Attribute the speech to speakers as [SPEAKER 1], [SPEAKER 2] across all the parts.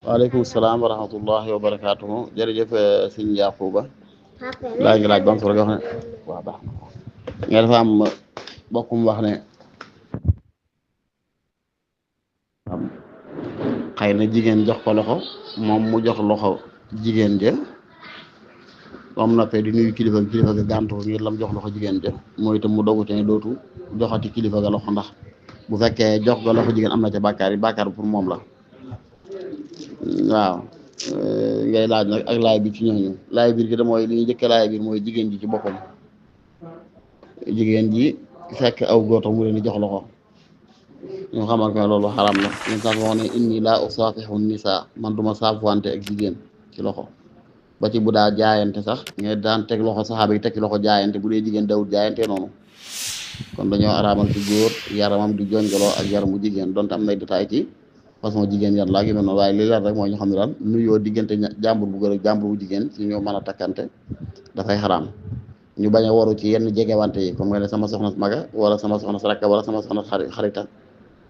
[SPEAKER 1] waaleykum salaam wa rahmatullahi wa barakaatuhu jërëjëf sëñ Yaquba laaj nga laaj ba am solo nga wax ne waaw baax na nga dafa am bokkum wax ne xëy na jigéen jox ko loxo moom mu jox loxo jigéen ja moom noppee di nuyu kilifa ga gàntu ko ngir lam jox loxo jigéen ja mooy itam mu dogu te ne dootu joxati kilifa ga loxo ndax bu fekkee jox ga loxo jigéen am na ca bàkkaar yi bàkkaar pour moom la waaw ngay laaj nag ak laay bi ci ñooñu laay biir gi da mooy li ñuy jëkk laay biir mooy jigéen ji ci boppam jigéen ji fekk aw góor tax mu leen di jox loxo ñu xamal ko ne loolu xaram la ñu sax wax ne inni laa usaafihu nisaa man duma saafwante ak jigéen ci loxo ba ci bu daa jaayante sax nga daan teg loxo saxaaba yi teg ci loxo jaayante bu dee jigéen dawul jaayante noonu kon dañoo araamal ci góor yaramam di jonjaloo ak yaramu jigéen donte am nay détail ci façon jigéen yan laa gi mel noonu waaye li leer rek mooy ñu xam ne daal nuyoo diggante jàmbur bu góor ak jàmbur bu jigéen ci ñoo mën a takkante dafay xaraam ñu bañ a waru ci yenn jegewante yi comme nga ne sama soxna maga wala sama soxna rakka wala sama soxna xarita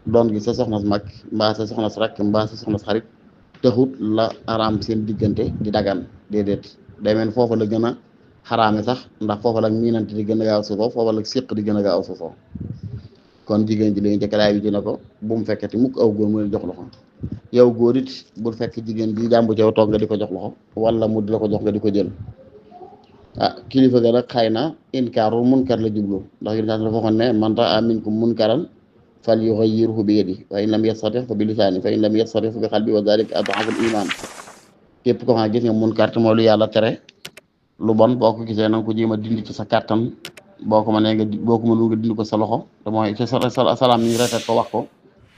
[SPEAKER 1] doon gi sa soxna mag mbaa sa soxna rakk mbaa sa soxna xarit taxut la araam seen diggante di dagan déedéet day mel foofa la gën a xaraame sax ndax foofa la miinante di gën a gaaw sosoo foofa la séq di gën a gaaw sosoo kon jigéen ji léegi jëkkalaay bi dina ko bu mu fekkati mukk aw góor mu leen jox loxo yow góor it bul fekk jigéen ji jàmbu ci yow toog nga di ko jox loxo wala mu di la ko jox nga di ko jël kilifa ga nag xëy na inkaarul munkar la jublu ndax yéen dafa waxoon ne man ra'a minkum munkaran falyughayyirhu bi yadihi fa in lam yastati' fa bi lisaanihi fa in lam yastati' fa bi qalbihi wa dhalika ad'aful iman képp ko xam gis nga munkar te mooy lu yàlla tere lu bon boo ko gisee na nga ko jéem a dindi ci sa kàttan boo ko mënee boo ko mënul nga dindi ko sa loxo te mooy ci salaam ni retet ko wax ko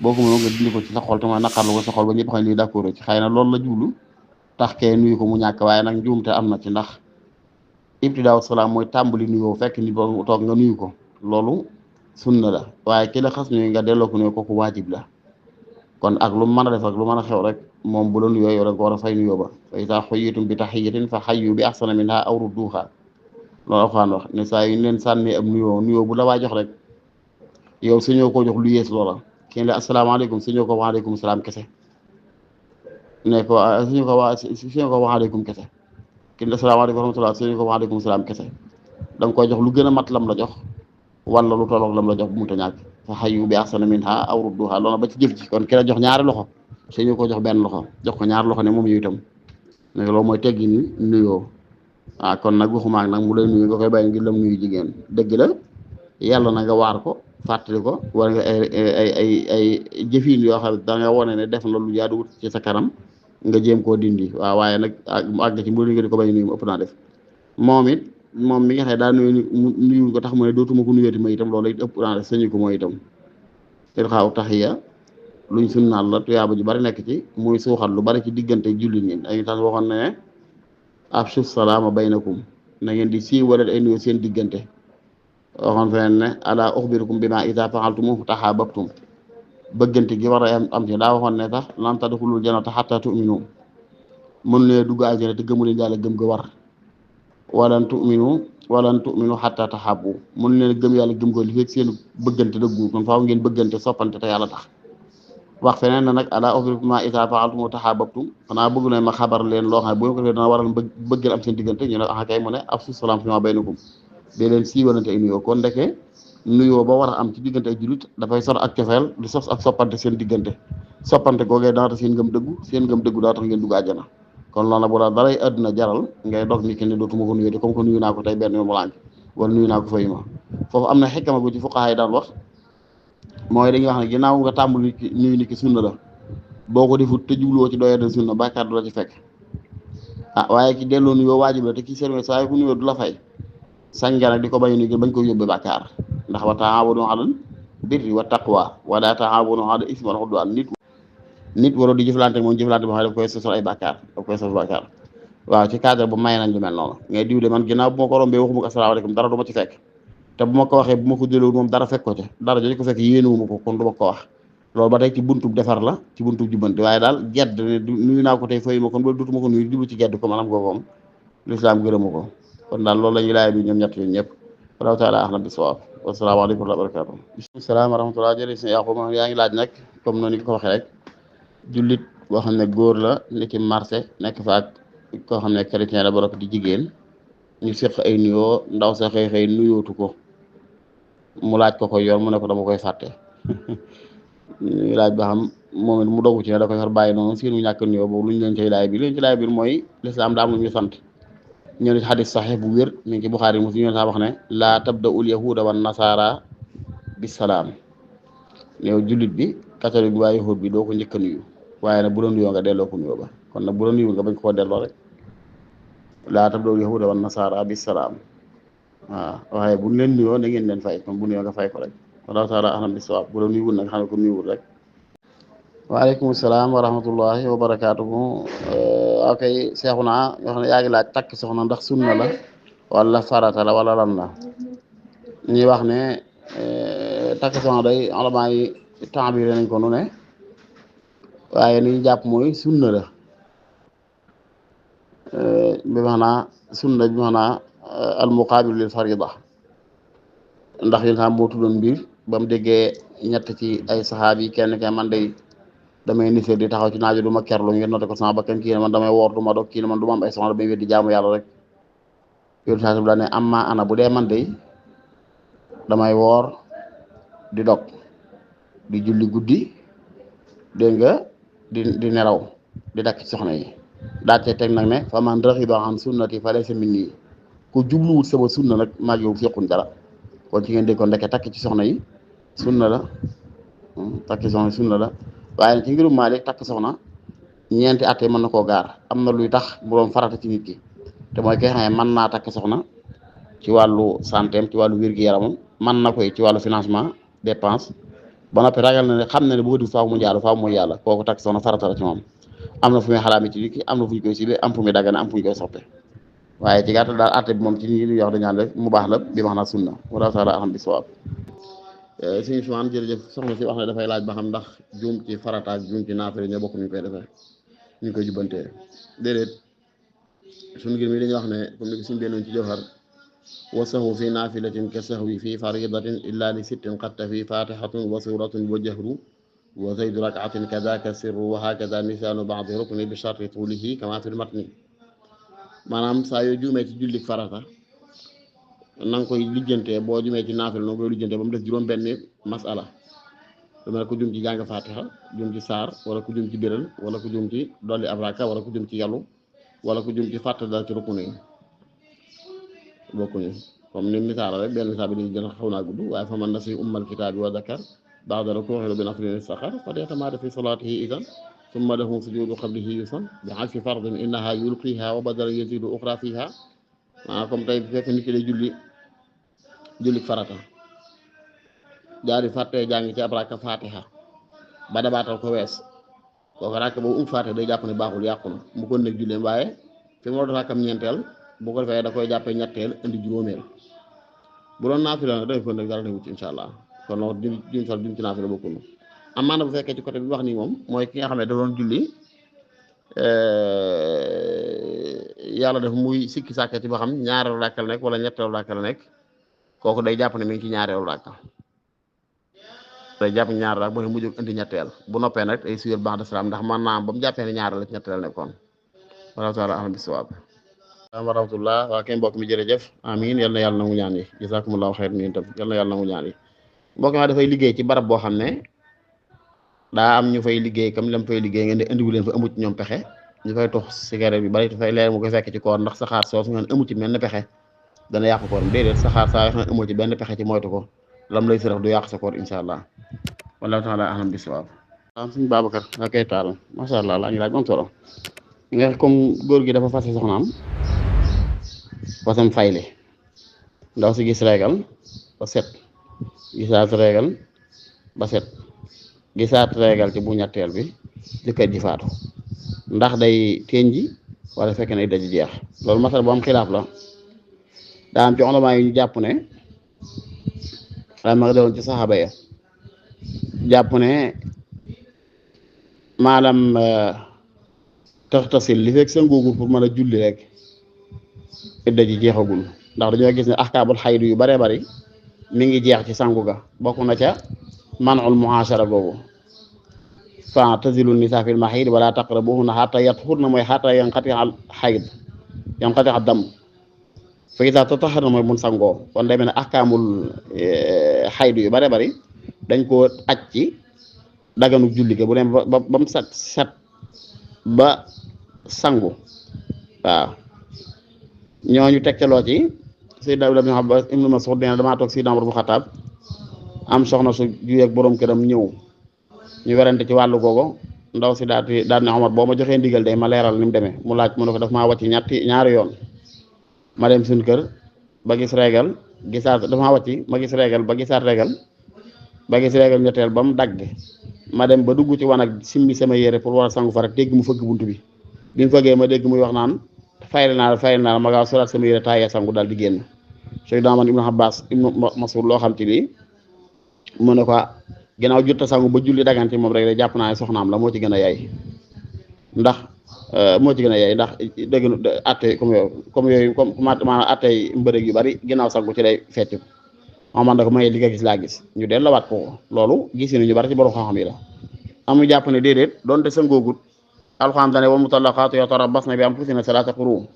[SPEAKER 1] boo ko mënul nga dindi ko ci sa xol te mooy naqarlu ko sa xol ba ñëpp xam ne lii d'accord ci xëy na loolu la jublu tax kee nuyu ko mu ñàkk waaye nag njuumte am na ci ndax ibtidaaw salaam mooy tàmbali nuyoo fekk nit boobu toog nga nuyu ko loolu sunna la waaye ki la xas nuyu nga delloo ko nuyu kooku waajib la kon ak lu mën a def ak lu mën a xew rek moom bu la nuyoo yow rek war a fay nuyoo ba fa izaa huyyitum bi tahiyyatin fa hayyu bi ahsana minhaa aw rudduuhaa loolu Alxuraan wax ne saa yu ñu leen sànnee ab nuyoo bu la waa jox rek yow suñoo ko jox lu yées loola kenn la asalaamaaleykum suñoo ko waaleykum salaam kese ne ko suñu ko waaleykum kese kenn la asalaamaaleykum wa rahmatulah suñu ko waaleykum salaam kese da nga koy jox lu gën a mat lam la jox wala lu tolloog lam la jox bu mu ta ñàkk fa hayyu bi ahsana minhaa aw rudduuhaa loolu ba ci jëf ji kon ki la jox ñaari loxo suñu ko jox benn loxo jox ko ñaari loxo ne moom yow itam ne loolu mooy teggi ni nuyoo kon nag waxumaak nag mu lay nuyu nga koy bàyyi ngir lam nuyu jigéen dëgg la yàlla na nga waar ko fàttali ko wala nga ay jëfin yoo xam ne da nga wone ne def na lu jaaduwut ci sa kanam nga jéem koo dindi waaw waaye nag mu àgg ci mbir nga di ko bañ nuyu mu ëpp naa def moom mi nga xam ne daa nuyu ko tax mu ne dootuma ko nuyooti ma itam loolu it ëpp naa def sañu ko mooy itam irxaaw taxiya luñ sunnaal la tuyaaba ju bari nekk ci muy suuxal lu bari ci diggante jullit ñi ay tax waxoon ne afshu salaama baynakum na ngeen di siiwalal ay nuyoo seen diggante waxoon feneen ne alaa uxbirukum bimaa izaa fa'altumuuhu tahaababtum bëggante gi war a am ci daa waxoon ne sax lan tadxulul jannata hattaa tu'minu mën leen dugg aljana te gëmu leen yàlla gëm ga war walan tu'minu hattaa tahabbu mën leen gëm yàlla gëm ko li fekk seen bëggante dëggu kon faaw ngeen bëggante soppante te yàlla tax wax feneen na nag alaa uxbirukum bimaa izaa fa'altumuuhu tahaababtum xanaa bëgg na ma xabar leen loo xam ne bu ñu ko defee dana waral bëggeel am seen diggante ñu ne kay mu ne afsu salaam fiimaa baynakum dee leen siiwalante ay nuyoo kon ndeke nuyoo ba war a am ci diggante ay jullit dafay sor ak cofeel di sos ak soppante seen diggante soppante googee dana tax seen ngëm dëggu daa tax ngeen dugg àjjana kon loolu nag bu la daray àdduna jaral ngay dog ni ki ne dootuma ko nuyoo te comme que nuyu naa ko tey benn yoon mu lànk wala nuyu naa ko fayu ma foofu am na xekkama gu ci fuqahaa yi daan wax mooy dañuy wax ne ginnaaw nga tàmbul nuyu ni ki sunna la boo ko defut te jubluwoo ci doyee del sunna bàkkaar du la ci fekk waaye ki delloo nuyoo waajib la te ki serme saa yu ko nuyoo du la fay sañ nga nag di ko bañ nuyu bañ ko yóbbee bàkkaar ndax wa taawanu alal birri wa taqwa wala taawanu alal ismi wal udwan nit waroo di jëflante moom jëflante boo xam ne daf koy sosal ay bàkkaar waaw ci cadre bu may nañ lu mel noonu ngay diw de man ginnaaw bu ma ko rombee waxuma ko asalaamaaleykum dara du ma ci fekk te bu ma ko waxee bu ma ko jëlewul moom dara fekk ko ca dara jooju ko fekk yéenewuma ko kon du ma ko wax loolu ba tey ci buntub defar la ci buntub jubbanti waaye daal gedd ne nuyu naa ko tey fayu ma kon ba dootuma ko nuyu jublu ci gedd ko maanaam googoom lislaam gërëmu ko kon daal loolu la ñuy laaj bi ñoom ñett yooyu ñëpp wallahu taala a'lam bis-sawaab wasalaamaaleykum wa rahmatulah. bisimilah wa rahmatulah jërëjëf sëñ Yaquba yaa ngi laaj nag comme noonu nga ko waxee rek jullit boo xam ne góor la ni ci marché nekk fa ak koo xam ne chrétien la borok di jigéen ñu séq ay nuyoo ndaw sa xëy xëy nuyootu ko mu laaj ko koy yoon mu ne ko dama koy fàtte ñu laaj ba xam moom it mu dogu ci ne da koy far bàyyi noonu si nu ñàkk nuyoo boobu lu ñu leen cay laay biir lu ñu ci laay biir mooy lislaam daa am lu ñu sant ñëw na ci xadis saxiix bu wér mi ngi ci Buxaari Muslim ñoo sax wax ne laa tabda ul yahuda wan nasara bisalaam yow jullit bi catholique bi waaye yahud bi doo ko njëkk a nuyu waaye nag bu la nuyoo nga delloo ko nuyoo ba kon nag bu la nuyoo nga bañ koo delloo rek laa tabda ul yahuda wan nasara bisalaam waaw waaye bu leen nuyoo na ngeen leen fay kon bu nuyoo nga fay ko rek wallahu taala alam bisawaab bu la nuyuwul nag xam ne ko nuyuwul rek. waaleykum salaam wa rahmatullahi wa barakaatuhu. ok Seexuna yoo xam ne yaa ngi laaj takk soxna ndax sunna la wala farata la wala lan la ñuy wax ne takk soxna day alamaa yi taabire nañ ko nu ne waaye li ñu jàpp mooy sunna la bi maanaa sunna bi maanaa al muqaabil lil farida ndax yéen tam moo tuddoon mbir ba mu déggee ñett ci ay saxaab yi kenn ke man day damay nisee di taxaw ci naaju du ma kerlu ngeen noté ko sama bakkan kii ne man damay woor du ma dog kii ne man du ma am ay soxna damay weddi jaamu yàlla rek yooyu saa su daa ne am maa ana bu dee man day damay woor di dog di julli guddi dégg nga di nelaw di dakk ci soxna yi daal cee teg nag ne fa man raxiba an sunnati fa laysa minni ku jubluwut sama sunna nag maag yow fiqun dara kon ci ngeen dégg ko ndeke takk ci soxna yi sunna la takk ci soxna yi sunna la waaye nag ci ngirum Maalik takk soxna ñeenti at mën na koo gaar am na luy tax bu doon farata ci nit ki te mooy kay xam ne mën naa takk soxna ci wàllu santeem ci wàllu wér-gi-yaramam mën na koy ci wàllu financement dépense ba noppi ragal na ne xam na ne bu ko def faaw mu njaalu faaw mooy yàlla kooku takk soxna farata la ci moom am na fu muy xalaami ci nit ki am na fu ñu koy sibee am fu muy daggane am fu ñu koy soppe waaye ci gàttal daal atte bi moom ci ñi ñuy wax dañaan rek mu baax la bi max naa sunna wala taala alam bi sawaab suñu sumaan jërëjëf soxna si wax ne dafay laaj ba xam ndax juum ci farata ak juum ci naafila ñoo bokk ñu koy defee ñu koy jubbantee déedéet suñu ngir mi dañuy wax ne comme ni ko suñu bennoon ci jawhar wa sahwu fi naafilatin ka sahwi fi faridatin illa li sittin qad tafi fatihatun wa suratun wa jahru wa zaydu rak'atin kadaka sirru wa hakada misalu ba'di rukni bi sharti tulihi kama fil matni maanaam saa yoo juumee ci jullik farata na nga koy lijjantee boo jumee ci naafila noo koy lijjantee ba mu def juróom benn masala lu mel ne ku jum ci jàng fatiha jum ci saar wala ku jum ci béral wala ku jum ci dolli ab raka wala ku jum ci yàllu wala ku jum ci fàtt dal ci rukunu yi bokkuñu comme ni misaal rek benn misaal bi dañuy gën a xaw naa gudd waaye fa man na si ummal kitaabi wa dakar ba'da rukuu'ihi bi naflin saxar fa yatamaada fi salaatihi idan summa lahu sujuudu qablihi yusan bi hasfi fardin innaha yulqiha wa badala yazidu uxra fiha maanaam comme tey bu fekk nit ki day julli farata jaari fàttee jàng ci ab rakka fatiha ba dabaatal ko wees kooku rakk boobu fatiha day jàpp ne baaxul yàqu na mu kon nekk julleem waaye fi mu war rakkam ñeenteel bu ko defee da koy jàppee ñetteel indi juróomeel bu doon naafila nag day kon nekk dara newu ci insha allah kon loolu jum sol jum ci naafila bokkul amaana bu fekkee ci côté bi wax nii moom mooy ki nga xam ne da doon julli yàlla def muy sikki sàkka ci ba xam ñaareelu rakka la nekk wala ñetteelu rakka la nekk kooku day jàpp ne mi ngi ci ñaareelu rakka day jàpp ñaar rak boo ne mu jóg indi ñetteel bu noppee nag ay suyal ba'da salaam ndax man naa am ba mu jàppee ne ñaareel la ci ñetteel nekkoon wallahu taala a'lam bis-sawaab wa rahmatullah waa kay mbokk mi jërëjëf amin yal na yàlla nangu ñaan yi jazakumullahu xayran yéen tam yal na yàlla nangu ñaan yi mbokk mi dafay liggéey ci barab boo xam ne daa am ñu fay liggéey comme lam fay liggéey ngeen di indiwu leen fa amu ci ñoom pexe ñu fay tox cigarette bi bari dafay leer mu koy fekk ci koor ndax saxaar soosu ngeen amu ci benn pexe dana yàq koor déedéet saxaar saa yoo xam ne amoo ci benn pexe ci moytu ko lam lay sërëf du yàq sa koor insha allah wallahu taala a'lam bis-sawaab am suñu Babacar nga koy taal masha allah laa ñu laaj moom solo nga comme góor gi dafa fase soxnaam fasam fayle ndaw si gis reegal ba set gisaat reegal ba set gisaat reegal ci bu ñetteel bi jëkkër ji faatu ndax day teeñ ji wala fekk na daji jeex loolu masal bu am xilaaf la daa am ci ulama yi ñu jàpp ne ma nga doon ci saxaaba ya jàpp ne maanaam taxtasil li fekk sa ngoogu pour mën a julli rek idda ji jeexagul ndax dañoo gis ne ahkaamul xaydu yu baree bari mi ngi jeex ci sangu ga bokk na ca manul muhashara googu fa'tazilu nisaa fil mahiid wala taqrabuhunna hattaa yatahurna mooy hattaa yanqati'a al hayd yanqati'a dam fa iza tatahharna mooy mun sangoo kon day mel ne ahkaamul xayd yu bare bari dañ koo aj ci daganu julli ke bu dem ba mu set ba sangu waaw ñooñu tegtaloo ci Sayyidina Ibnu Mas'ud nee na damaa toog Sayyidina Umar bu Xattaab am soxna su juyee ak borom këram ñëw ñu werante ci wàllu googu ndaw si daal ne Omar boo ma joxee ndigal de ma leeral ni mu demee mu laaj mu ne ko daf maa wàcc ñaari yoon ma dem suñu kër ba gis régal gisaat dafa maa wàcc ma gis régal ba gisaat régal ba gis régal ñetteel ba mu dagg ma dem ba dugg ci wanag simmi sama yére pour war a sangu fara dégg mu fëgg bunt bi bi mu fëggee ma dégg muy wax naan fayal naa la ma gaaw solaat sama yére taayee sangu daal di génn Seydina man Ibnu Abbas Ibnu Mas'ud loo xam ci lii mu ne ko ginnaaw jutta sangu ba julli dagan ci moom rek de jàpp naa ne soxnaam la moo ci gën a yaay ndax dëgg atte comme yooyu maanaam attey mbërëg yu bari ginnaaw sangu ci lay fecc moom man da ko maye li nga gis laa gis ñu deel la waat ko loolu gis ñu bari ci borom xam-xam yi la amu jàpp ne déedéet doonte sangoogut alxuraan dane wal mutallaqaatu yatarabbasna bi anfusihinna salaasa quruu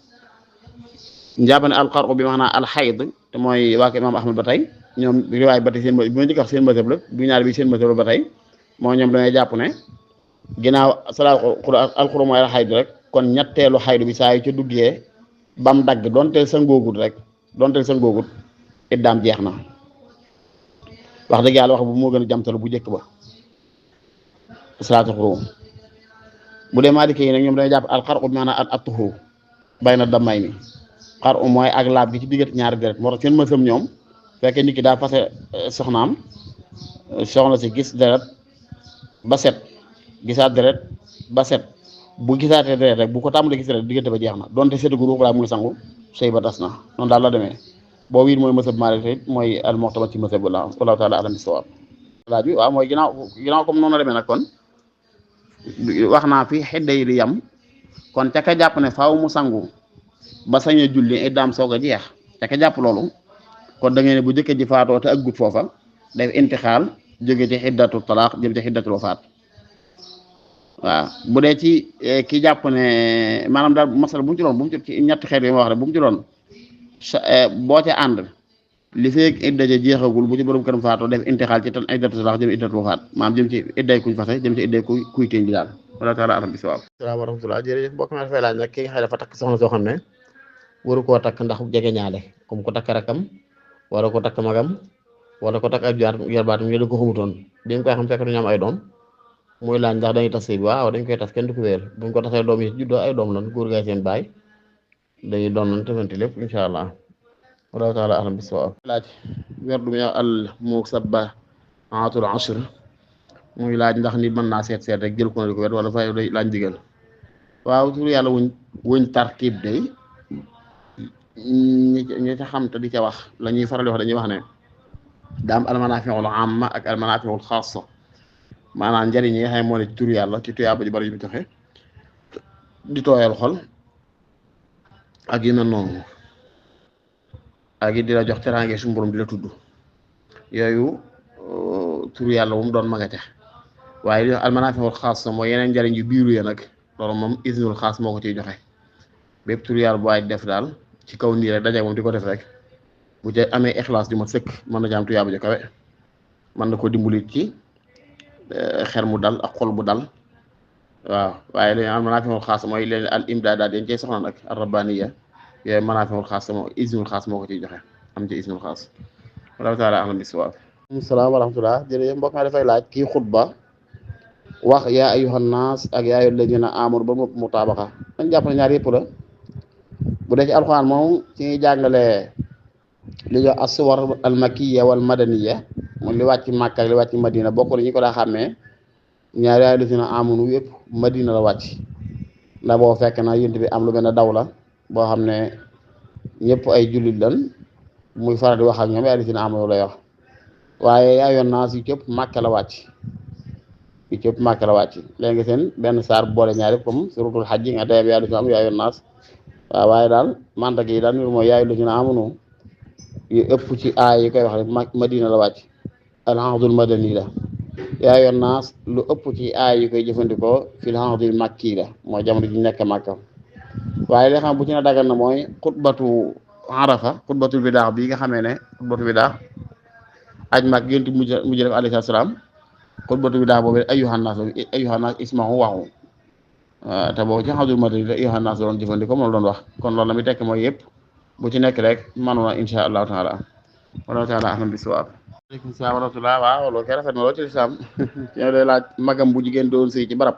[SPEAKER 1] njàpp ne alqar'u bi maanaam alxayd te mooy waa ko imaam Ahmad ba tey ñoom riwaay ba tey seen bi ma njëkk wax seen mazhab la bi ñaar bi seen mazhab la ba tey moo ñoom dañuy jàpp ne ginnaaw alxuru mooy alxayd rek kon ñetteelu xaydu bi saa yu ca duggee bam dagg doonteel sangoogut iddaam jeex na wax dëgg yàlla wax bu moo gën a jamtalu bu njëkk ba salaatu xurum bu dee Maaliki yi nag ñoom dañuy jàpp alxar'u bi maanaam at-tuhur bayna dammayni xar'u mooy ak laab gi ci diggante ñaari deret moo tax seen mësam ñoom fekkee nit ki daa fase soxnaam soxna si gis deret ba set gisaat deret ba set bu gisaatee deret rek bu ko tàmbalee gis deret diggante ba jeex na donte seetugul wax balaa muy sangu sëy ba tas na noonu daal la demee boobu it mooy mësab Maalik mooy al-mu'tamad ci mësab la wallahu ta'ala a'lam bis-sawaab laaj bi waaw mooy ginnaaw comme noonu la demee nag kon wax naa fi xidda yi di yam kon ca ka jàpp ne faaw mu sangu ba sañ a julli iddaam soog a jeex ca ka jàpp loolu kon da ngeen ne bu jëkkër ji faatoo te aggut foofa def intixaal jóge ci xiddatu talaax jëm ci xiddatul wafaat waaw bu dee ci ki jàpp ne maanaam daal masala bu mu ci doon bu mu ci ñetti xeet yi ma wax rek bu mu ci doon boo ca ànd li feeg idda ja jeexagul bu ci borom këram faatoo def intixaal ci tan iddatu talaax jëm iddatu wafaat maanaam jëm ci idday kuñ fase jëm ci idday kuy téñ ji daal wala taala alam bi sawaab salaam wa rahmatullah jërëjëf mbokk mi dafay laaj nag ki nga xam ne dafa takk soxna soo xam ne waru koo takk ndax jege ñaale comme ko takk rakam wala ko takk magam wala ko takk ab jarbaatam ñu da ko xamutoon bi nga koy xam fekk dañu am ay doom muy laaj ndax dañuy tas sëy bi waaw dañ koy tas kenn du ko wéer buñ ko tasee doom yi juddoo ay doom lan góor gaay seen baay dañuy doon lan tefante lépp insha allah wallahu taala alam bis-sawaab laaj weer du muy al musabbahatul ashr muy laaj ndax nit mën naa seet rek jël ko na di ko wet wala fay day laaj ndigal waaw tur yàlla wuñ tartiib day ñi ca xam te di ca wax la ñuy faral di wax dañuy wax ne daa am almanaafiul amma ak almanaafiul xaassa maanaam njëriñ yi nga xam ne moo ne ci tur yàlla ci tuyaaba ji bari yu mu joxe di tooyal xol ak yu mel noonu ak it di la jox teraange suñu borom di la tudd yooyu tur yàlla wu mu doon ma nga ca waaye li almanaafiul xaassa mooy yeneen njëriñ yu biiru ya nag loolu moom isnul xaas moo ko ciy joxe bépp tur yàlla bu waay def daal ci kaw nii rek daje moom di ko def rek bu ca amee ixlaas ju ma sëkk mën na ci am tuyaaba ju kawe mën na ko dimbali ci xel mu dal ak xol bu dal waaw waaye li almanaafiul xaas mooy leen al imdaadaat dañ cey soxla nag ar rabbaniya yooyu manaafiul xaas moo isnul xaas moo ko ciy joxe am ci isnul xaas wallahu taala alam bis-sawaab salaam wa rahmatullah jërëjëf mbokk ma dafay laaj kii xutba wax yaa ayyuhan naas ak yaa ayyuhal lazina aamanu ba mu mutaabaqa dañ jàpp ne ñaar yëpp la bu dee ci alxuraan moom ci ñuy jàngale li ñuy wax as-suwar al-makkiya wal madaniya moom li wàcc Makka ak li wàcc Madina bokk na ñu ko daa xàmmee ñaar yaa ayyuhal lazina aamanu yëpp Madina la wàcc ndax boo fekk na yent bi am lu mel ne daw la boo xam ne ñëpp ay jullit lan muy faral di wax ak ñoom yaa ayyuhal lazina aamanu lay wax waaye yaa ayyuhan naas yi cëpp Makka la wàcc yi cëpp Makka la wàcc léegi nga seen benn saar boole ñaari comme suratul hajj nga tayeb yaa ayyuhan naas waaw waaye daal mantak yi daal mooy yaa ayyuhal lazina aamanu yu ëpp ci aay yi koy wax rek Madina la wàcc al-ahdul madani la yaa yoon naas lu ëpp ci aay yu koy jëfandikoo fil hadil makki la mooy jamono ji nekk Makka waaye li xam bu ci na dagal na mooy xutbatu arafa xutbatu bidaax bi nga xamee ne xutbatu bidaax aj mag yénti mujj def alayhi salaam xutbatu bidaax boobu ayyuhan naas isma'u waxu te boobu ci xadul matari la ayyuhan naas doon jëfandikoo moom la doon wax kon loolu la muy tekk mooy yëpp bu ci nekk rek manoona insha allahu taala wallahu taala ahlam bisawab. Aleykum salaam wa rahmatulah waaw loolu kay rafet na loolu ci lislaam ñoo lay laaj magam bu jigéen doon sëy ci barab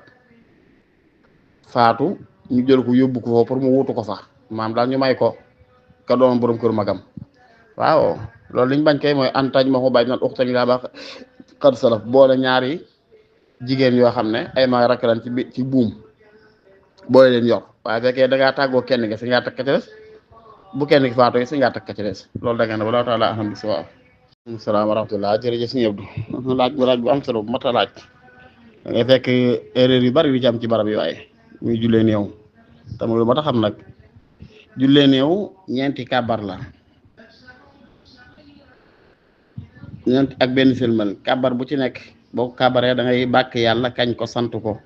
[SPEAKER 1] faatu ñu jël ko yóbbu ko foofu pour mu wutu ko fa maam daal ñu may ko ka doon borom kër magam waaw loolu liñ bañ kay mooy antañ ma ko bàyyi naan uxtañ laa baax xad salaf boole ñaari jigéen yoo xam ne ay mag rakk lan ci buum boole leen yor waaye fekkee da ngaa tàggoo kenn gi si ngaa takk ca des bu kenn gi faatu si ngaa takk ca des loolu da nga ne wala taala aham bi sawaab. Salaam wa rahmatulah jërëjëf si ñëpp du laaj bu am solo bu mat a laaj da ngay fekk erreur yu bari yu ci am ci barab yi waaye muy jullee néew tam lu mat a xam nag jullee néew ñeenti kàbbar la ñeenti ak benn sëlmal kàbbar bu ci nekk boo ko kàbbaree da ngay bàkk yàlla kañ ko sant ko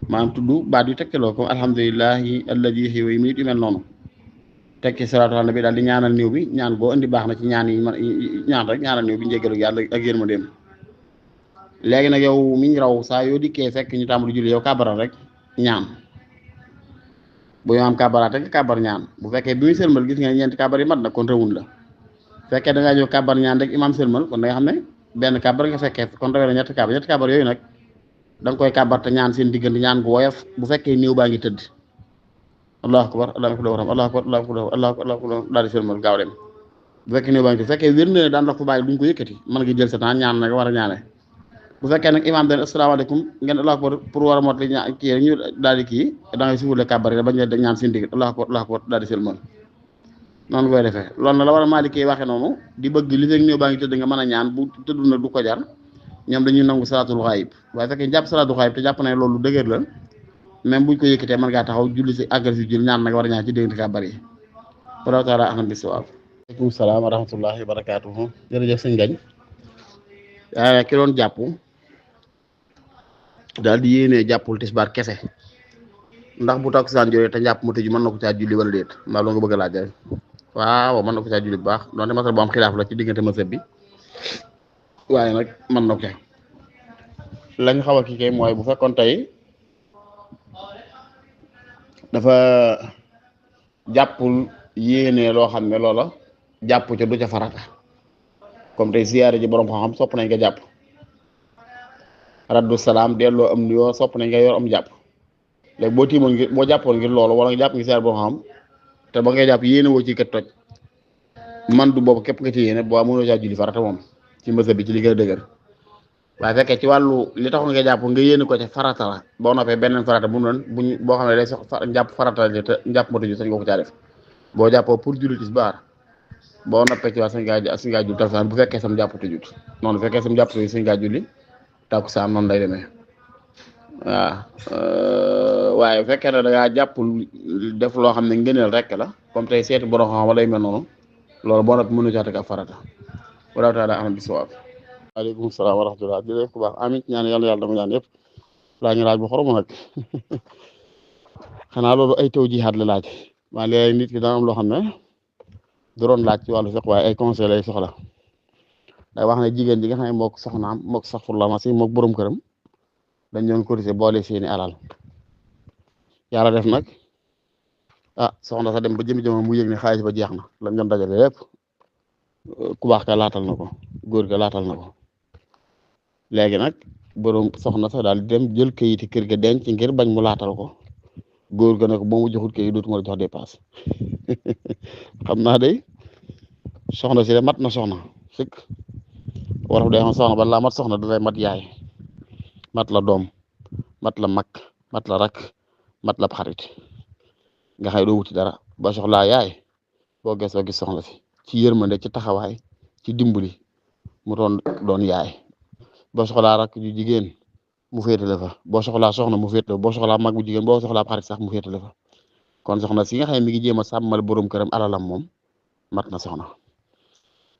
[SPEAKER 1] maanaam tudd baat yu tekkeloo ko alhamdulillahi alladi yuhyi wa yumiitu yu mel noonu tekki salaatu ala nabi daal di ñaanal néew bi ñaan boo indi baax na ci ñaan yi ñaan rek ñaanal néew bi njéggalu yàlla ak yërmandeem léegi nag yow miñ raw saa yoo dikkee fekk ñu tàmbali julli yow kàbbaral rek ñaan bu ñu am kàbbaraat rek kàbbar ñaan bu fekkee bi muy sëlmal gis nga ñeenti kàbbar yi mat na kon rawun la fekkee da ngaa ñëw kàbbar ñaan rek imaam sëlmal kon da nga xam ne benn kàbbar nga fekkee kon rawee na ñetti kàbbar yooyu nag da nga koy kàbbar te ñaan seen diggante ñaan gu woyof bu fekkee néew baa ngi tëdd allahu akbar allahu akbar allahu akbar allahu akbar daal di sëlmal gaaw dem bu fekkee néew baa ngi tëdd bu fekkee wér na ne daan la ko bàyyi duñ ko yëkkati mën nga jël sa temps ñaan nag war a ñaane bu fekkee nag imaam den asalaamaaleykum ngeen allahu akbar pour war a motali ñaan kii rek ñu daal di kii da ngay suufule kàbbar yi bañ a ñaan seen diggante allahu akbar daal di sëlmal noonu koy defee loolu na la war a maalikee waxee noonu di bëgg li fekk néew baa ngi tëdd nga mën a ñaan bu tëdd na du ko jar ñoom dañuy nangu salaatul xaayib waaye fekkee jàpp salaatul xaayib te jàpp ne loolu dëgër la même buñ ko yëkkatee mën ngaa taxaw julli si àggal si julli ñaan nag war a ñaan ci diggante kàbbar yi wallahu taala ahlam bisawaab. Aleykum salaam wa rahmatullahi wa barakaatuhu jërëjëf sëñ Gañ ki doon jàpp daal di yéenee jàppul tisbaar kese ndax bu takkusaan jotee te njàpp mu tëju mën na ko caa julli wala déet mbaa loo nga bëgg a laaj rek waaw mën na ko caa julli bu baax donte masal bu am xilaaf la ci diggante masab bi waaye nag mën na ko lañ xaw a kii kay mooy bu fekkoon tey dafa jàppul yéenee loo xam ne loola jàpp ca du ca farata comme tey ziyaare ji borom xam-xam sopp nañ nga jàpp raddu salaam delloo am nuyoo sopp nañ nga yor am jàpp léegi boo tiimoon ngir boo jàppoon ngir loolu wala nga jàpp ngi ziyaare borom xam te ba ngay jàpp yéene woo ci kat toj man du boobu képp nga ci yéene boo mënoo caa julli farata moom ci mësa bi ci li gën a dëgër waaye fekkee ci wàllu li taxoon nga jàpp nga yéene ko ca farata la boo noppee beneen farata bu mu doon boo xam ne day sox njàpp farata la te njàpp ma tëju sañ nga ko caa def boo jàppoo pour julli tisbaar boo noppee ci waa sañ ngaa julli takkusaan bu fekkee sam jàpp tëjut noonu bu fekkee sam jàpp tëjut sañ ngaa julli takkusaan noonu lay demee waaw waaye bu fekkee ne da ngaa jàppul def loo xam ne ngëneel rek la comme tey seeti borom xam wala yu mel noonu loolu boo noppi mënu caa teg ak farata wallahu taala ahlam bisawaab. Waaleykum salaam wa rahmatulah jërëjëf ku baax amiin ñaan yàlla dama ñaan yëpp laa ñu laaj bu xorom nag xanaa loolu ay taw jihaad la laaj waaye léegi nit ki dana am loo xam ne du doon laaj ci wàllu fiqh waaye ay conseil lay soxla day wax ne jigéen ji nga xam ne mook soxnaam mook saxfurla masi mook borom këram dañ doon cotiser boole seeni alal yàlla def nag soxna sa dem ba jëmi jamono mu yëg ne xaalis ba jeex na lañ doon dajale lépp ku baax ka laatal na ko góor ga laatal na ko léegi nag borom soxna sax daal di dem jël kayiti kër ga denc ngir bañ mu laatal ko góor ga ne ko boo mu joxut kayit dootuma la jox dépasse xam naa day soxna si de mat na soxna sëkk waraf day xam soxna balaa mat soxna dalay mat yaay mat la doom mat la mag mat la rak mat la xarit nga xëy doo wuti dara ba soxlaa yaay boo gesoo gis soxna si ci yërmande ci taxawaay ci dimbali mu doon yaay boo soxlaa rak ju jigéen mu féetale fa boo soxlaa soxna mu féetale fa boo soxlaa mag bu jigéen boo soxlaa xarit sax mu féetale fa kon soxna si nga xam ne mi ngi jéem a sàmmal borom këram alalam moom mat na soxna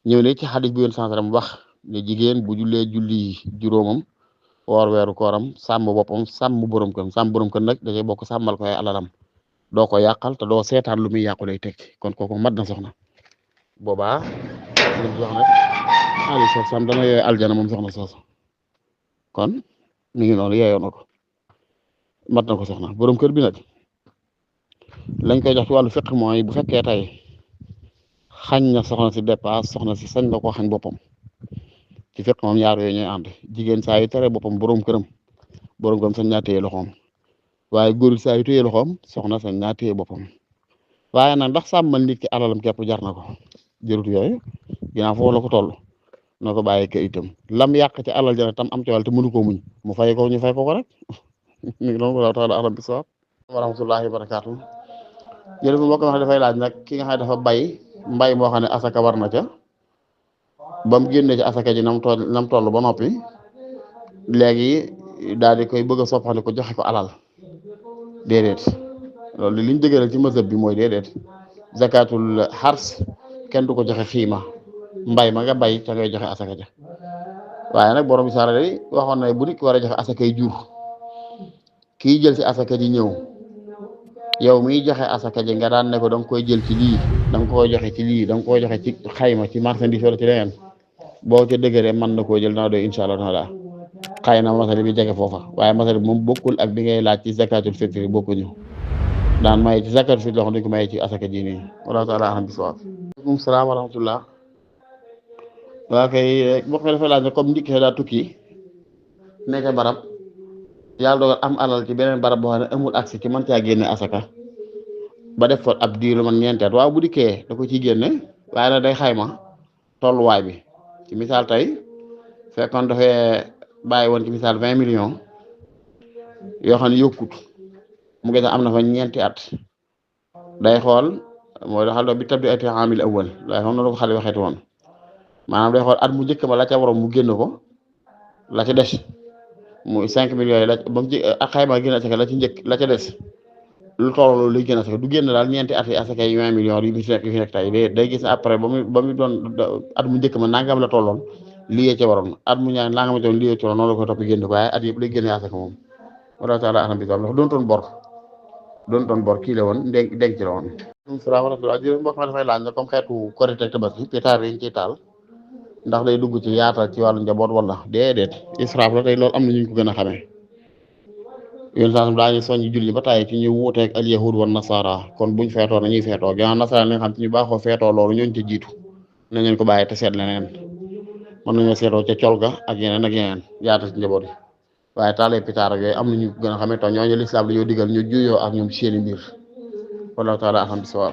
[SPEAKER 1] ñëw ne ci xadis bu yoon sansaram wax ne jigéen bu jullee julli juróomam woor weeru kooram sàmm boppam sàmm borom kër sàmm borom kër nag da cay bokk sàmmal ko ay alalam doo ko yàqal te doo seetaan lu muy yàqu lay tekki kon kooku mat na soxna boobaa li mu wax nag Aliou Sow sam dana yooyu aljana moom soxna soosu kon mi ngi noonu yeeyoo na ko mat na ko soxna borom kër bi nag lañ koy jox ci wàllu fiq mooy bu fekkee tey xañ na soxna si dépasse soxna si sañ na koo xañ boppam ci fiq moom ñaar yooyu ñooy ànd jigéen saa yu tere boppam borom këram sañ naa téye loxoom waaye góor saa yu téye loxoom soxna sañ naa téye boppam waaye nag ndax sàmmal nit ki alalam képp jar na ko jërut yooyu ginnaaw foofu la ko toll na ko bàyyi ka itam lam yàq ci alal jana tam am ci wàll te mënu ko muñ mu fay ko ñu fay ko rek mi ngi noonu wala taala alam bi sawaab wa rahmatullahi wa barakaatu jërëjëf mbokk mi wax dafay laaj nag ki nga xam ne dafa bay mbay moo xam ne asaka war na ca ba mu génnee ci asaka ji nam toll ba noppi léegi daal di koy bëgg a soppandi ko joxe ko alal déedéet loolu liñ dëgëral ci mazhab bi mooy déedéet zakatul xars kenn du ko joxe xiima mbay ma nga bay ca ngay joxe asaka ja waaye nag borom isaara day waxoon na bu nit ki war a joxe asakay jur kii jël ci asaka ji ñëw yow miy joxe asaka ji nga daan ne ko da nga koy jël ci lii da nga koy joxe ci lii da nga koy joxe ci xayma ci marchandise wala ci leneen boo ca dëgëree mën na koo jël dana doy incha allah taala xëy na masali bi jege foofa waaye masali bi moom bokkul ak bi ngay laaj ci zakatul fitri bokkuñu daan may ci zakatul fitri loo xam ne ko may ci asaka ji nii wala taala alam bisawab aleykum salaam wa rahmatullah waa kay bokk mi dafa laaj ne comme ndikk daa tukki nekk barab yàlla dogal am alal ci beneen barab boo xam ne amul accès ci mën caa génne asaka ba def fa ab diir lu man ñeenteet waaw bu dikkee da ko ciy génne waaye nag day xayma tolluwaay bi ci misaal tey fekkoon dafay bàyyi woon ci misaal 20 millions yoo xam ne yokkut mu ngi am na fa ñeenti at day xool mooy daxal bi tabdi ati amil awal day xool noonu ko xale waxeeti woon maanaam day xool at mu njëkk ma la ca waroon mu génn ko la ca des muy 5 millions yi la ba mu ci ak xayma génn asaka la ci njëkk la ca des lu toll loolu lay génn asaka du génn daal ñeenti at yi asaka yi 20 millions yi fi nekk tey day gis après ba mu doon at mu njëkk ma nangam la tolloon lii ca waroon at mu ñaar nangam la tolloon lii ca waroon noonu la koy topp génn ko waaye at yëpp lay génne asaka moom wala taala alam bi ndax doon bor kii la woon denc la woon. salaamaaleykum jërëjëf mbokk ma dafay laaj ne comme xeetu Korite ak Tabaski pétard yi ñu ciy taal ndax day dugg ci yaatal ci wàllu njaboot wala déedéet israaf la tey loolu am na ñu ko gën a xamee yéen saa daañu soññ julli ba tàyyi ci ñu wuuteeg al yahud wa nasara kon buñ feetoo nañuy feetoo gannaaw nasara li nga xam ci ñu baaxoo feetoo loolu ñooñu ca jiitu nañ leen ko bàyyi te seet leneen mën nañoo seetoo ca col ga ak yeneen ak yeneen yaatal ci njaboot yi waaye taalee pétard ak yooyu am na ñu ko gën a xamee te ñooñu lislaam dañoo digal ñu juyoo ak ñoom seeni mbir wallahu taala alhamdulilah